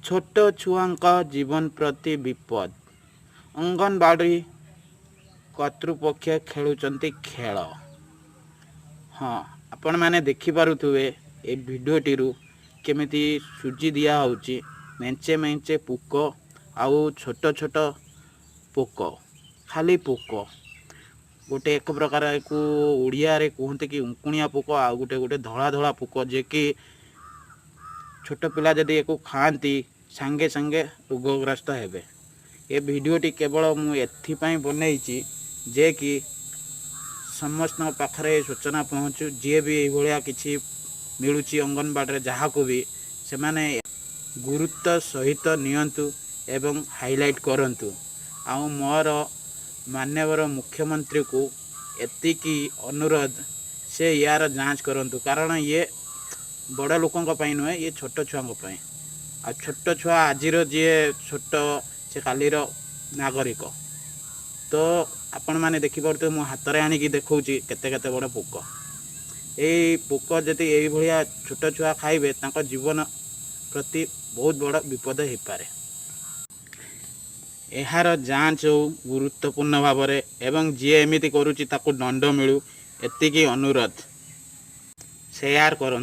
ଛୋଟ ଛୁଆଙ୍କ ଜୀବନ ପ୍ରତି ବିପଦ। ଅଙ୍ଗନବାଡ଼ି କର୍ତ୍ତୃପକ୍ଷ ଖେଳୁଛନ୍ତି ଖେଳ। ହଁ, ଆପଣମାନେ ଦେଖିପାରୁଥିବେ ଏ ଭିଡ଼ିଓଟିରୁ କେମିତି ସୁଜି ଦିଆହେଉଛି। ମେଞ୍ଚେ ମେଞ୍ଚେ ପୋକ ଆଉ ଛୋଟ ଛୋଟ ପୋକ, ଖାଲି ପୋକ। ଗୋଟେ ଏକ ପ୍ରକାର ୟାକୁ ଓଡ଼ିଆରେ କୁହନ୍ତି କି ଉଙ୍କୁଣିଆ ପୋକ, ଆଉ ଗୋଟେ ଗୋଟେ ଧଳା ଧଳା ପୋକ, ଯିଏକି ଛୋଟ ପିଲା ଯଦି ୟାକୁ ଖାଆନ୍ତି, ସାଙ୍ଗେ ସାଙ୍ଗେ ରୋଗଗ୍ରସ୍ତ ହେବେ। ଏ ଭିଡ଼ିଓଟି କେବଳ ମୁଁ ଏଥିପାଇଁ ବନେଇଛି ଯେ କି ସମସ୍ତଙ୍କ ପାଖରେ ଏ ସୂଚନା ପହଞ୍ଚୁ। ଯିଏ ବି ଏଇଭଳିଆ କିଛି ମିଳୁଛି ଅଙ୍ଗନବାଡ଼ିରେ ଯାହାକୁ ବି, ସେମାନେ ଗୁରୁତ୍ୱ ସହିତ ନିଅନ୍ତୁ ଏବଂ ହାଇଲାଇଟ୍ କରନ୍ତୁ। ଆଉ ମୋର ମାନ୍ୟବର ମୁଖ୍ୟମନ୍ତ୍ରୀକୁ ଏତିକି ଅନୁରୋଧ, ସେ ୟାର ଯାଞ୍ଚ କରନ୍ତୁ, କାରଣ ଇଏ ବଡ଼ ଲୋକଙ୍କ ପାଇଁ ନୁହେଁ, ଇଏ ଛୋଟ ଛୁଆଙ୍କ ପାଇଁ। ଆଉ ଛୋଟ ଛୁଆ ଆଜିର ଯିଏ ଛୋଟ, ସେ କାଲିର ନାଗରିକ। ତ ଆପଣମାନେ ଦେଖିପାରୁଥିବେ, ମୁଁ ହାତରେ ଆଣିକି ଦେଖାଉଛି କେତେ କେତେ ବଡ଼ ପୋକ। ଏଇ ପୋକ ଯଦି ଏଇଭଳିଆ ଛୋଟ ଛୁଆ ଖାଇବେ, ତାଙ୍କ ଜୀବନ ପ୍ରତି ବହୁତ ବଡ଼ ବିପଦ ହେଇପାରେ। ଏହାର ଯାଞ୍ଚ ହେଉ ଗୁରୁତ୍ୱପୂର୍ଣ୍ଣ ଭାବରେ ଏବଂ ଯିଏ ଏମିତି କରୁଛି ତାକୁ ଦଣ୍ଡ ମିଳୁ, ଏତିକି ଅନୁରୋଧ। ସେୟାର କରନ୍ତୁ।